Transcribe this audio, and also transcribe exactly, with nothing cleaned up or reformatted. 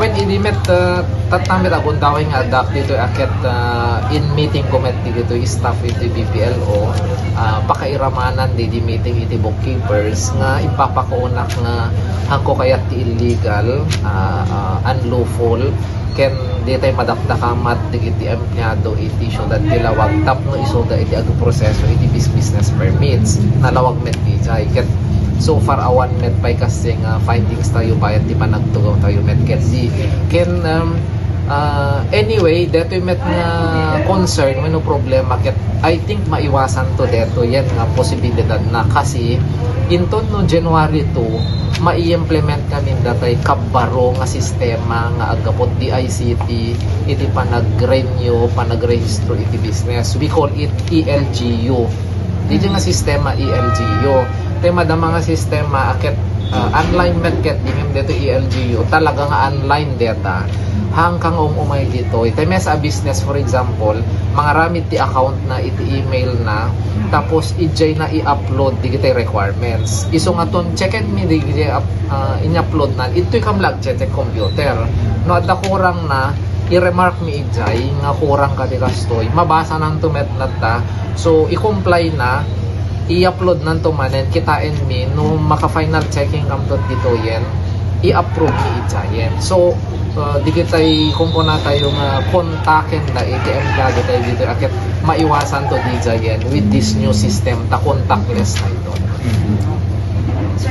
Wen idi met, ah, tatta met agundaway nga adda ditoy a ket, ah, in meeting ko met ditoy staff iti B P L O, ah, pakairamanan di, di meeting iti bookkeepers nga ipapakunak nga hanko kayat ti illegal, ah, ah, unlawful, ken ditay madakdakamat dagiti empleyado iti siudad ti Laoag tapno isuda iti agproseso iti bis-, business permits. Nalawag met dijay. Ket so far awan met pay kasi nga findings tayo bayat ti panagtugaw tayo met ket di. Ken, um, ah, anyway, detoy met nga concern wenno problema ket I think maiwasan to deto yan nga posibilidad na kasi inton no January two, mai-implement ngamin datay kabbaro nga sistema nga aggapu ti I C T iti panag-renew, panag-rehistro iti business. We call it E L G U. Didi nga sistema E L G U. Tay madama nga sistema a ket, ah, online met ket di ngem dito E L G U. Talaga nga online deta. Hangka nga um-umay dito. Tay mesa a business, for example, mangaramid ti account na iti email na, tapos ijay na i-upload dagiti requirements. Isu nga ton checken mi dagiti up-, ah, in-upload na, itoy kam lag check computer. No adda kurang na, i-remark mi ijay nga kurang ka ti kastoy. Mabasa nanto met natta. So, i-comply na, i-upload nanto manen, kitaen mi, no maka-final checking kamto ditoyen, i-approve mi ijayen. So, uh, di kitay kunkuna tayo nga kontaken da iti empleyado tayo dito, a ket maiwasan to dijayen with this new system ta contactless tayo.